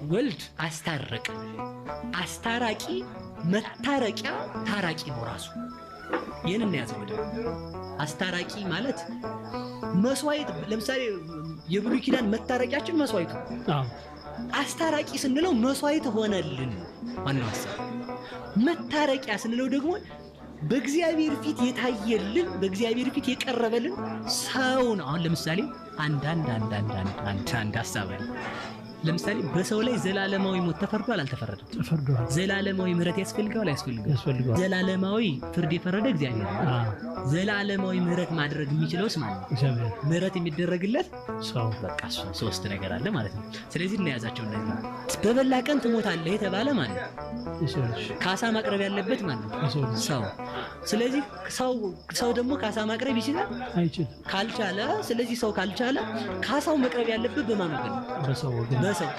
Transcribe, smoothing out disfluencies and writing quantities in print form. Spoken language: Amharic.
ወልድ አስታረቀ። አስታራቂ መታረቂያ ታራቂ ነው ራሱ። ይህን እንያዘው በደንብ። አስታራቂ ማለት መስዋዕት፣ ለምሳሌ የብሉይ ኪዳን መታረቂያችን መስዋዕቱ። አስታራቂ ስንለው መስዋዕት ሆነልን ዋናው ሀሳብ። መታረቂያ ስንለው ደግሞ በእግዚአብሔር ፊት የታየልን፣ በእግዚአብሔር ፊት የቀረበልን ሰው ነው። አሁን ለምሳሌ አንድ አንድ አንድ አንድ አንድ አንድ አንድ ሀሳብ አለ። ለምሳሌ በሰው ላይ ዘላለማዊ ሞት ተፈርዷል አልተፈረደም? ተፈርዷል። ዘላለማዊ ምሕረት ያስፈልገዋል አያስፈልገውም? ያስፈልገዋል። ዘላለማዊ ፍርድ የፈረደ እግዚአብሔር ነው። ዘላለማዊ ምሕረት ማድረግ የሚችለውስ ማለት ነው? እግዚአብሔር። ምሕረት የሚደረግለት ሰው። በቃ እሱ ሶስት ነገር አለ ማለት ነው። ስለዚህ እናያዛቸው እነዚህ። በበላ ቀን ትሞታለህ የተባለ ማለት ነው። የሰው ልጅ። ካሳ ማቅረብ ያለበት ማለት ነው። የሰው ልጅ። ሰው። ስለዚህ ሰው ደግሞ ካሳ ማቅረብ ይችላል? አይችልም። ካልቻለ፣ ስለዚህ ሰው ካልቻለ ካሳው መቅረብ ያለበት በማን ወገን ነው? በሰው ወገን። በሰው።